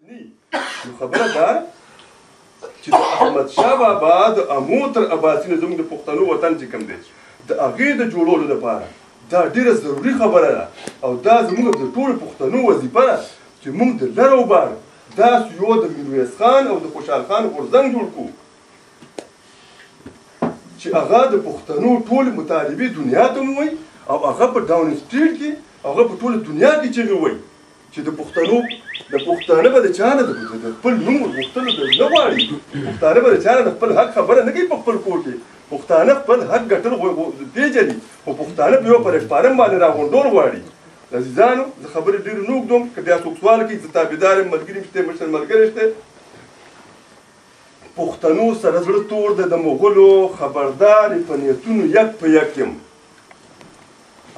نو خبره دا چې د احمد شاه بابا د امو تر اباسینه زموږ د پښتنو وطن چې کوم دی د هغې د جوړولو لپاره دا ډېره ضروري خبره ده او دا زموږ د ټولو پښتنو وظیفه ده چې موږ د لر او بر داسې یو د میرویس خان او د خوشحال خان غورځنګ جوړ کړو چې هغه د پښتنو ټولې مطالبې دنیا ته ووایي او هغه په ډاون سټریټ کې هغه په ټوله دنیا کې چیغې وایي چې د پښتنو د پښتانه به د چا نه د خپل نوم غوښتلو نه غواړي، پښتانه به د چا نه د خپل حق خبره نه کوي په خپل کور کې، پښتانه خپل حق ګټل پېژني خو پښتانه په یو پلټفارم باندې راغونډول غواړي. عزیزانو زه خبرې ډېرې نه اوږدوم، که بیا څوک سوال کوي زه تابعدار یم، ملګري مې شته، مشر ملګری شته. پښتنو سره زړه تور دی د مغلو، خبردار په نیتونو یک په یک یم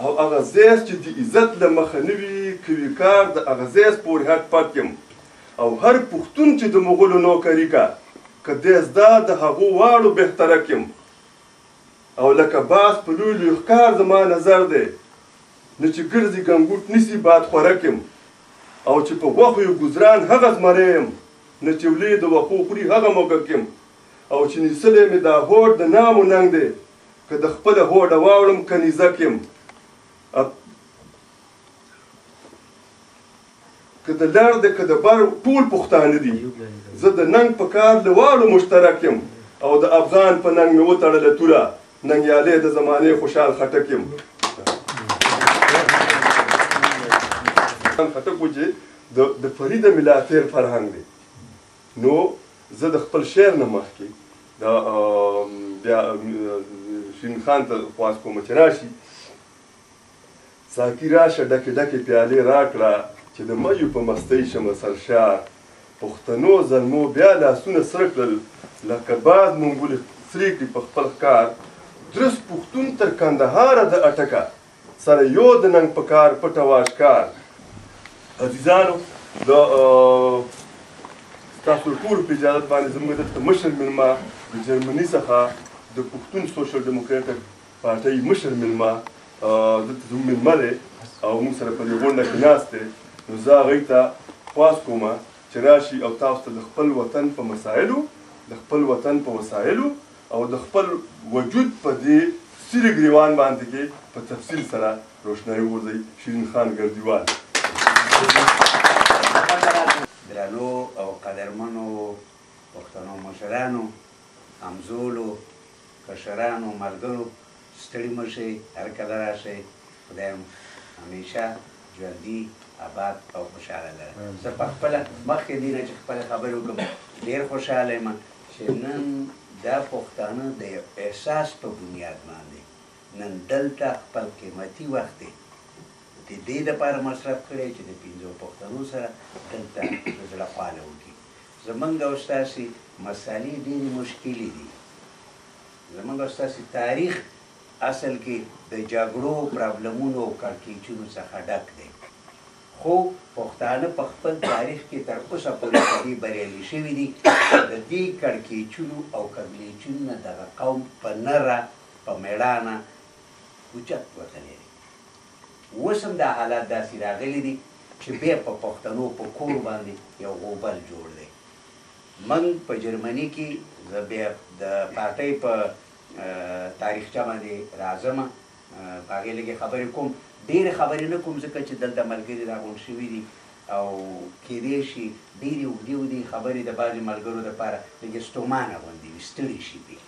او هغه زیس چې د عزت له مخه نه وي کوي کار د هغه زیس پورې هټ پټ یم او هر پښتون چې د مغلو نوکري کا که دی زده د هغو واړو بهترک یم او لکه باز په لوی لوی ښکار زما نظر دی نه چې ګرځي ګنګوټ نیسي باد خورک یم او چې په غوښو یې ګزران هغه زمری یم نه چې ولې د وښو خوري هغه موږک یم او چې نیسلی مې دا هوډ د نام و ننګ دی که د خپله هوډه واوړم کنیزک یم که د لر د که د بر ټول پښتانه دي زه د ننګ په کار له واړو مشترک یم او د افغان په ننګ مې وتړله توره ننګیالی د زمانې خوشحال خټک یم. خټک و چې د فریده ملاتیر فرهنګ دی. نو زه د خپل شعر نه مخکې د بیا شیرین خان ته خواست کوم چې راشي. ساقي راشه ډکې ډکې پیالې راکړه چې د میو په مستۍ شمه سرشار، پښتنو زلمو بیا لاسونه سره کړل لکه باز منګولې سرې کړي په خپل ښکار، درست پښتون تر کندهاره د اټکه سره یو د ننګ په کار پټه واشکار. عزیزانو د ستاسو ټولو په اجازت باندې زموږ دلته مشر مېلمه د جرمني څخه د پښتون سوشل ډیموکراټک پارټۍ مشر مېلمه دلته زموږ مېلمه دی او موږ سره په دې غونډه کې ناست دی. نو زه هغوی ته خواست کوم چې راشي او تاسو ته د خپل وطن په مسایلو، د خپل وطن په وسایلو او د خپل وجود په دې سیرې ګریوان باندې کې په تفصیل سره روشنايي وغورځوي. شیرین خان ګردیوال. درنو او قدرمنو پښتنو مشرانو، همزولو، کشرانو، ملګرو، ستړي مه شئ، هر کله راشئ، خدای مو همیشه ژوندي، آباد او خوشحاله لره. زه په خپله مخکې دې نه چې خپله خبرې وکړم ډېر خوشحاله یم چې نن دا پښتانه د یو احساس په بنیاد باندې نن دلته خپل قیمتي وخت دی د دې دپاره مصرف کړی چې د پنځو پښتنو سره دلته د زړه خواله وکړي. زمونږ او ستاسې مسالې ډېرې مشکلې دي. زمونږ او ستاسې تاریخ اصل کې د جګړو، پرابلمونو او کړکېچونو څخه ډک دی، خو پښتانه په خپل تاریخ کې تر اوسه پورې په دې بریالي شوي دي چې د دې کړکېچونو او کږلېچونو نه دغه قوم په نره په مېړانه اوچت وتلی دی. اوس هم دا حالات داسې راغلي دي چې بیا په پښتنو په کور باندې یو غوبل جوړ دی. موږ په جرمني کې، زه بیا د پارټۍ په تاریخچه باندې راځم، په هغې لږې خبرې کوم، ډېرې خبرې نه کوم ځکه چې دلته ملګري راغونډ شوي دي او کېدای شي ډېرې اوږدې اوږدې خبرې د بعضې ملګرو دپاره لږې ستومانه غوندې وي، ستړي شي پرې.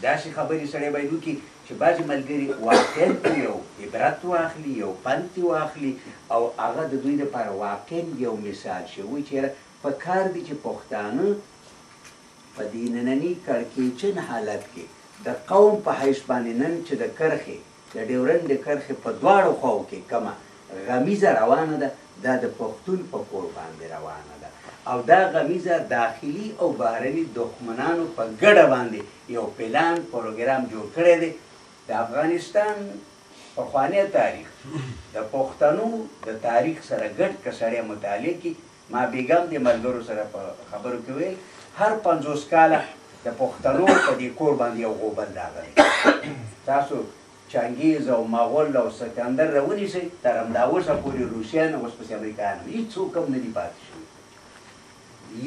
داسې خبرې سړی باید وکړي چې بعضې ملګري واقعا ترې یو عبرت واخلي، یو پند ترې واخلي او هغه د دوی دپاره واقعا یو مثال شي. وایي چې یاره په کار دي چې پښتانه په دې ننني کړکېچن حالت کې د قوم په حیث باندې نن چې د کرښې د ډیورنډ د کرښې په دواړو خواو کې کومه غمیزه روانه ده، دا د پښتون په کور باندې روانه ده او دا غمیزه داخلي او بهرني دښمنانو په ګډه باندې یو پلان پروګرام جوړ کړی دی. د افغانستان پخوانی تاریخ د پښتنو د تاریخ سره ګډ که سړی مطالعه کړي، ما بیګم د ملګرو سره په خبرو کې ویل، هر 50 کاله د پښتنو په دې کور باندې یو غوبل راغلی. تاسو چنګیز او مغول او سکندر راونیسئ، تر همدا اوسه پورې روسیان او اوس پسې امریکایان هم هېڅوک هم نه دي پاتې شوي.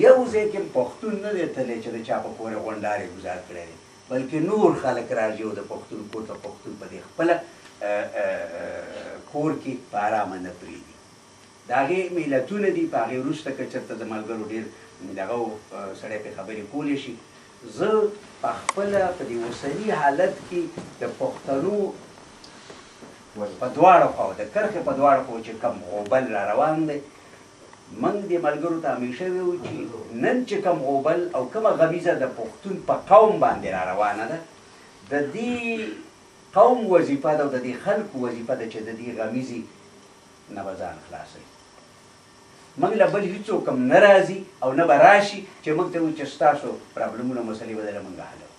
یو ځای کې پښتون نه دی تللی چې د چا په کور یې غونډارې ګزار کړی دی، بلکې نور خلک راځي او د پښتون کور ته پښتون په دې خپله کور کې په ارامه نه پرېږدي. د هغې ملتونه دي، په هغې وروسته که چېرته د ملګرو ډېر دغه سړی پرې خبرې کولی شي. زه په خپله په دې اوسني حالت کې د پښتنو په دواړو خواو، د کرښې په دواړو خواو چې کوم غوبل را روان دی، موږ دې ملګرو ته همیشه ویو چې نن چې کوم غوبل او کومه غمیزه د پښتون په قوم باندې را روانه ده، د دې قوم وظیفه ده او د دې خلکو وظیفه ده چې د دې غمیزې نه به ځان خلاصوي. موږ له بل هیڅوک هم نه راځي او نه به راشي چې موږ ته وایي چې ستاسو پرابلمونه مسلې به دله موږ حلوو،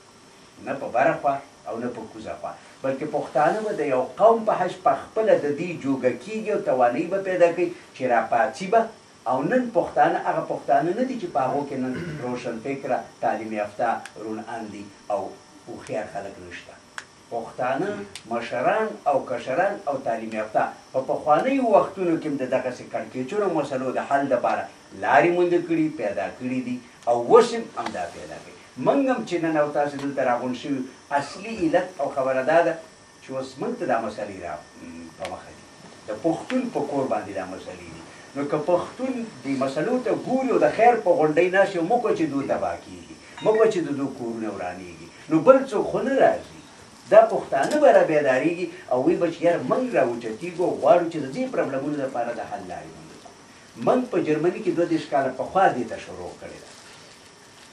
نه په بره خوا او نه په کوزه خوا، بلکې پښتانه به د یو قوم په حیث په خپله د دې جوګه کېږي او توانایي به پیدا کوي چې راپاڅي به. او نن پښتانه هغه پښتانه نه دي چې په هغو کې نن روشنفکره، تعلیم یافته، روڼ اندي او هوښیار خلک نشته. پښتانه مشران او کشران او تعلیم یافته په پخوانیو وختونو کې هم د دغسې کړکېچونو مسلو د حل دپاره لارې موندې کړي، پیدا کړي دي او اوس هم همدا پیدا کوي. موږ هم چې نن او تاسې دلته راغونډ شوي، اصلي علت او خبره دا ده چې اوس موږ ته دا مسلې را په مخه دي، د پښتون په کور باندې دا مسلې دي. نو که پښتون دې مسلو ته ګوري او د خیر په غونډۍ ناست وي، موږ چې دوی تباه کېږي، موږ چې د دوی کورونه ورانېږي، نو بل څوک خو نه راځي. دا پښتانه به را بیدارېږي او وایي به چې یار موږ را اوچتېږو او غواړو چې د دې پرابلمونو دپاره د حل لارې وموندو. موږ په جرمني کې 32 کاله پخوا دې ته شروع کړې ده.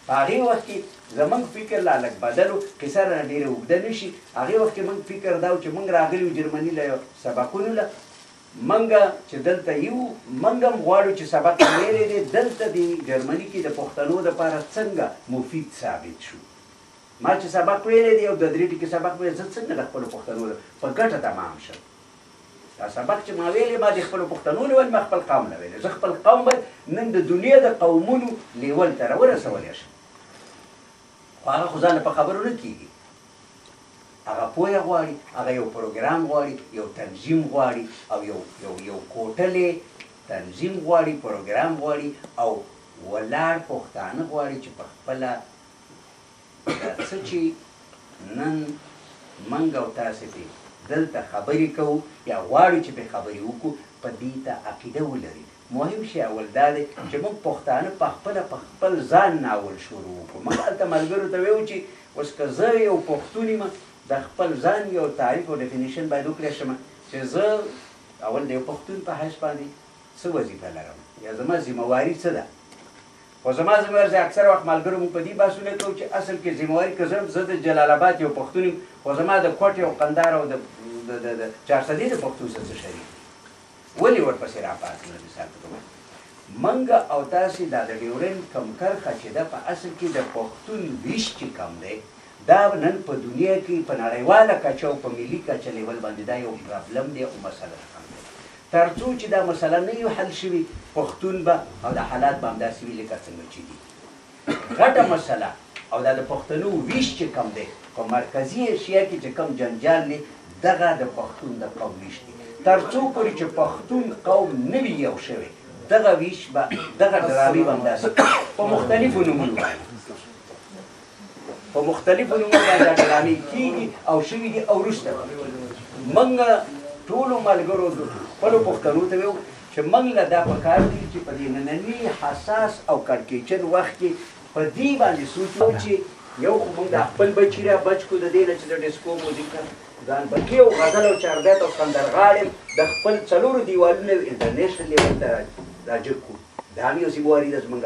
په هغې وخت کې زموږ فکر لا لږ بدل و، قصه رانه ډېره اوږده نه شي. هغې وخت کې موږ فکر دا و چې موږ راغلي یو جرمني له سبقونو له، موږ چې دلته یو، موږ هم غواړو چې سبق ویلی دی دلته د جرمني کې د پښتنو دپاره څنګه مفید ثابت شو. ما چې سبق ویلی دی او د درې ټکي سبق ویلی، زه څنګه د خپلو پښتنو په ګټه تمام شم. دا سبق چې ما ویلی، ما د خپلو پښتنو له ویل، ما خپل قوم له ویلی. زه خپل قوم باید نن د دنیا د قومونو لیول ته راورسولی شم. خو هغه خو ځانه په خبرو نه کېږي. هغه پوهه غواړي، هغه یو پروګرام غواړي، یو تنظیم غواړي او یو یو یو کوټلی تنظیم غواړي، پروګرام غواړي او ولاړ پښتانه غواړي چې په خپله دا څه چې نن موږ او تاسې پرې دلته خبرې کوو یا غواړو چې پرې خبرې وکړو، په دې ته عقیده ولري. مهم شی اول دا دی چې موږ پښتانه په خپله په خپل ځان ناول شروع وکړو. موږ هلته ملګرو ته ویو چې اوس که زه یو پښتون یم، د خپل ځان یو تعریف او definition باید وکړی شم چې زه اول د یو پښتون په حیث باندې څه وظیفه لرم یا زما ذمهواري څه ده. خو زما ذمهواري، زه اکثر وخت ملګرو موږ په دې بحثونه کوو چې اصل کې ذمهواري که زه د جلال آباد یو پښتون یم، خو زما د کوټې او قندهار او د چارسدې د پښتون سره څه شریک دي، ولې ورپسې راپاڅېږو؟ مثال په توګه موږ او تاسې دا د ډیورنډ کم کرښه چې ده، په اصل کې د پښتون ویش چې کم دی، دا نن په دنیا کې په نړیواله کچه او په ملي کچه لیول باندې دا یو پرابلم دی او مسله ده. تر څو چې دا مسله نه یو حل شوي، پښتون به او دا حالات به همداسې وي لکه څنګه چې دي. غټه مسله او دا د پښتنو ویش چې کم دی، په مرکزي ایشیا کې چې کم جنجال دی، دغه د پښتون د قوم ویش دی. تر څو پورې چې پښتون قوم نه وي یو شوی، دغه ویش به، دغه ډرامې به همداسې په مختلفو نومونو باندې، په مختلفو نومونو باندې دا ډرامې کېږي او شوي دي او وروسته به موږ ټولو ملګرو خپلو پښتنو ته ویو چې موږ له دا پکار دي چې په دې ننني حساس او کړکېچن وخت کې په دې باندې سوچ وکړو چې یو خو موږ د خپل بچي را بچ کړو د دې نه چې د ډیسکو موزیک ځان بچي او غزل او چاربیت او سندرغاړې د خپل څلورو دیوالونو انټرنیشنل لیول ته راجګ کړو. دا هم یو ذمهواري ده زموږ.